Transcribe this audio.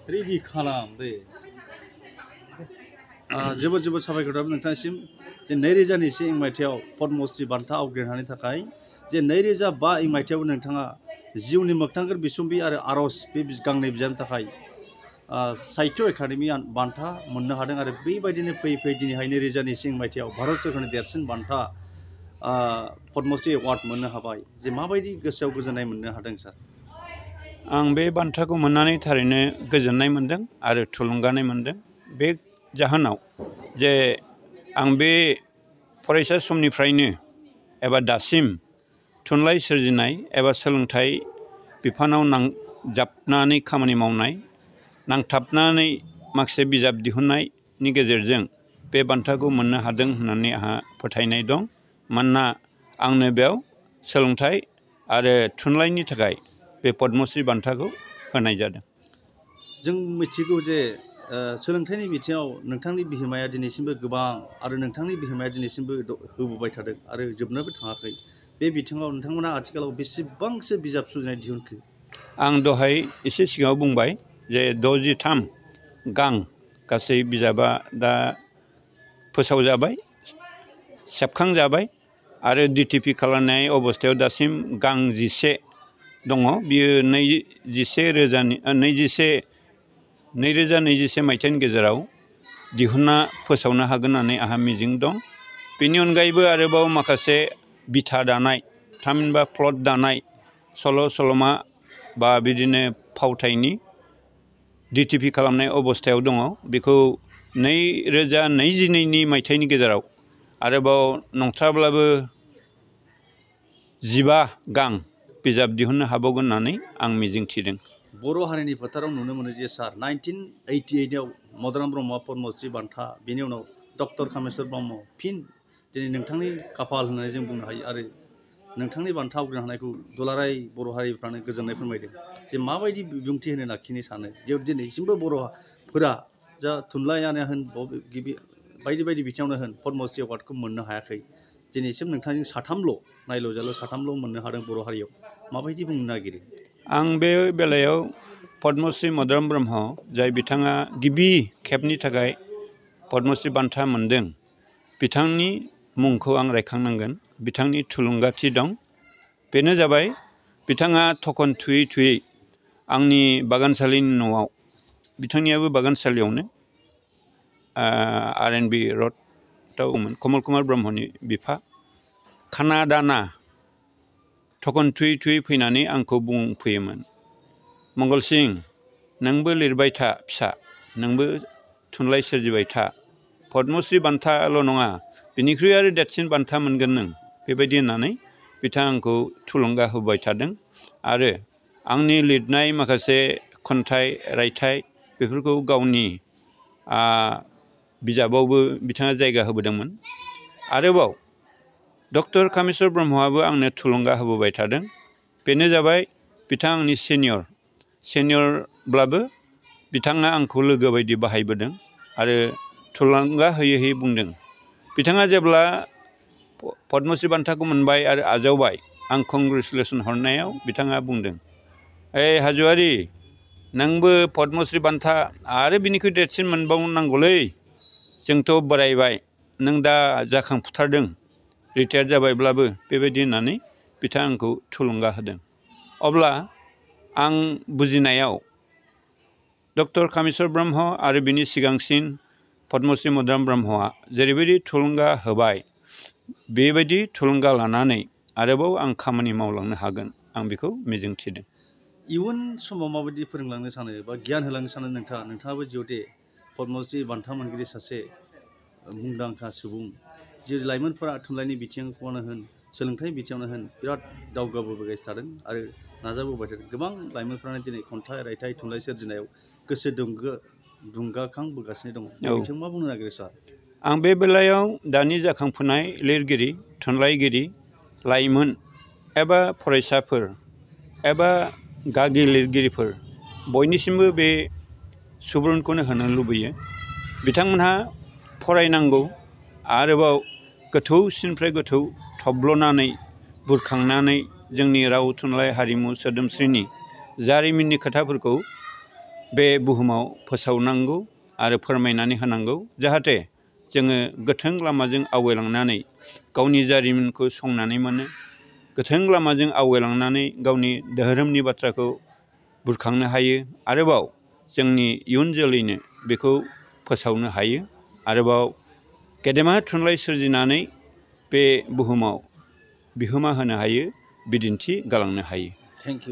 Ready खालाम दे जोबोद जोबोद साबायखर थाबाय नोंथांसिम जे 2002 मायथाइयाव पद्मश्री बान्था आवग्रिनो थाखाय जे 2005 मायथाइयाव नोंथाङा जिउनि मोगथांखर बिसम्बि आरो आरज बे गांनै बिजाबनि थाखाय साहित्य एकाडेमि बान्था मोननो हादों आरो बेबायदिनो फैयै फैयै दिनैहाय 2002 मायथाइयाव भारत सोरखारनि देरसिन बान्था पद्मश्री एवार्ड मोननो हाबाय जे माबायदि गोसोआव गोजोननाय मोननो हादों सार आं बे बान्थाखौ मोननानै थारैनो गोजोननाय मोनदों आरो थुलुंगानाय मोनदों बे जाहोनाव जे आं बे फरायसा समनिफ्रायनो एबा दासिम थुनलाइ सोरजिनाय एबा सोलोंथाइ बिफानाव नांजाबनानै खामानि मावनाय नांथाबनानै माखासे बिजाब दिहुननायनि गेजेरजों बे बान्थाखौ मोननो हादों होननानै आंहा फोथायनाय दं मानोना आंनो बेयाव सोलोंथाइ आरो थुनलाइनि थाखाय बे पद्मश्री बान्थाखौ होनाय जादों जों मिथिगौ जे सोलोंथाइनि बिथिङाव नोंथांनि बिहोमाया दिनैसिमबो गोबां आरो नोंथांनि बिहोमाया दिनैसिमबो होबोबाय थादों आरो जोबनोबो थाङाखै बे बिथिङाव नोंथांमोना आथिखालाव बेसेबांसो बिजाब सुजुनाय दिहुनखो आं दहाय एसे सिगाङाव बुंबाय जे 63 गां गासै बिजाबा दा फोसावजाबाय सेबखांजाबाय आरो डिटिपि खालामनाय अबस्थायाव दासिम गां 11 दङ बियो 2021 मायथाइनि गेजेराव दिहुनना फोसावनो हागोन होननानै आंहा मिजिं दं बेनि अनगायैबो आरोबाव माखासे बिथा दानाय थामहिनबा प्लट दानाय सल'मा बा बिदिनो फावथायनि डिटिपि खालामनाय अबस्थायाव दङ बेखौ 2022 मायथाइनि गेजेराव आरोबाव नंथ्राब्लाबो 15 गां बिजाब दिहुननो हाबावगोन होननानै आं मिजिं थिदों बर' हारिनि फोथाराव नुनो मोनो जे सार 1988 आव मदाराम ब्रह्मआ पद्मश्री बान्था बेनि उनाव डक्टर कामेश्वर ब्रह्म फिन दिनै नोंथांनि खाफाल होननानै जों बुंनो हायो आरो नोंथांनि बान्था आवग्रिनो हानायखौ दुलाराय बर' हारिफ्रानो गोजोननाय फोरमायदों जे माबायदि बिबुंथि होनो लाखिनो सानो जे दिनैसिमबो बर'फोरा जा थुनलाइयानो होन बायदि बायदि बिथिङावनो होन पद्मश्री एवार्डखौ मोननो हायाखै दिनैसिम नोंथांजों नायल' जाल' साथामल' मोननो हादों बर' हारियाव माबायदि बुंनो नागिरो आं बे बेलायाव पद्मश्री मदाराम ब्रह्म जाय बिथाङा गिबि खेबनि थाखाय पद्मश्री बान्था मोनदों बिथांनि मुंखौ आं रायखांनांगोन बिथांनि थुलुंगाथि दं बेनो जाबाय बिथाङा थखन थुयै थुयै आंनि बागानसालिनि न'आव बिथांनियाबो बागानसालियावनो RNB र'डआवमोन कमल कुमार ब्रह्मनि बिफा खाना दाना थखन थुयै थुयै फैनानै आंखौ बुंफैयोमोन मंगलसिं नोंबो लिरबाय था फिसा नोंबो थुनलाइ सोरजिबाय था पद्मश्री बान्थाल' नङा बिनिख्रुइ आरो देरसिन बान्था मोनगोन नों बेबायदि होननानै बिथाङा आंखौ थुलुंगा होबाय थादों आरो आंनि लिरनाय माखासे खन्थाइ रायथाइ बेफोरखौ गावनि बिजाबावबो बिथाङा जायगा होबोदोंमोन आरोबाव डक्टर कामेश्वर ब्रह्मआबो आंनो थुलुंगा होबोबाय थादों बेनो जाबाय बिथाङा आंनि सिनियरब्लाबो बिथाङा आंखौ लोगो बायदि बाहायबोदों आरो थुलुंगा होयै होयै बुंदों बिथाङा जेब्ला पद्मश्री बान्थाखौ मोनबाय आरो आजावबाय आं कंग्रेचुलेसन हरनायाव बिथाङा बुंदों हाजवारी नोंबो पद्मश्री बान्था आरो बिनिख्रुइ देरसिन मोनबावनांगौलै जोंथ' बोरायबाय नों दा जाखांफुथारदों रिटायार जाबायब्लाबो बेबायदि होननानै बिथाङा आंखौ थुलुंगा होदों अब्ला आं बुजिनायाव डक्टर कामेश्वर ब्रह्म आरो बिनि सिगांसिन पद्मश्री मदाराम ब्रह्मआ जेरैबायदि थुलुंगा होबाय बेबायदि थुलुंगा लानानै आरोबाव आं खामानि मावलांनो हागोन आं बेखौ मिजिं थिदों इयुन समाव माबायदि फोरोंलांनो सानो बा गियान होलांनो सानो नोंथाङाबो जिहेतु पद्मश्री बान्था मोनगिरि सासे मुंदांखा सुबुं जे लाइमोनफोरा थुनलाइनि बिथिंखौनो होन सोलोंथाइ बिथिङावनो होन बिराद दावगाबोबाय थादों आरो नाजाबोबाय थादों गोबां लाइमोनफ्रानो दिनै खन्थाइ रायथाइ थुनलाइ सोरजिनायाव गोसो दुंगाखांबोगासिनो दङ बे बिथिङाव मा बुंनो नागिरो सार आं बे बेलायाव दानि जाखांफुनाय लिरगिरि थुनलाइगिरि लाइमोन एबा फरायसाफोर एबा गागि लिरगिरिफोर बयनिसिमबो बे सुबुरुनखौनो होनो लुबैयो बिथांमोनहा फरायनांगौ आरोबाव गोथौसिननिफ्राय गोथौ थब्लनानै बुरखांनानै जोंनि राव थुनलाइ हारिमु सोदोमस्रिनि जारिमिननि खोथाफोरखौ बे बुहुमाव फोसावनांगौ आरो फोरमायनानै होनांगौ जाहाथे जोङो गोथों लामाजों आवगायलांनानै गावनि जारिमिनखौ संनानै मोनो गोथों लामाजों आवगायलांनानै गावनि धोरोमनि बाथ्राखौ बुरखांनो हायो आरोबाव जोंनि इयुन जोलैनो बेखौ फोसावनो हायो आरोबाव गेदेमा थुनलाइ सोरजिनानै बे बुहुमाव बिहोमा होनो हायो बिदिन्थि गालांनो हायो। Thank you.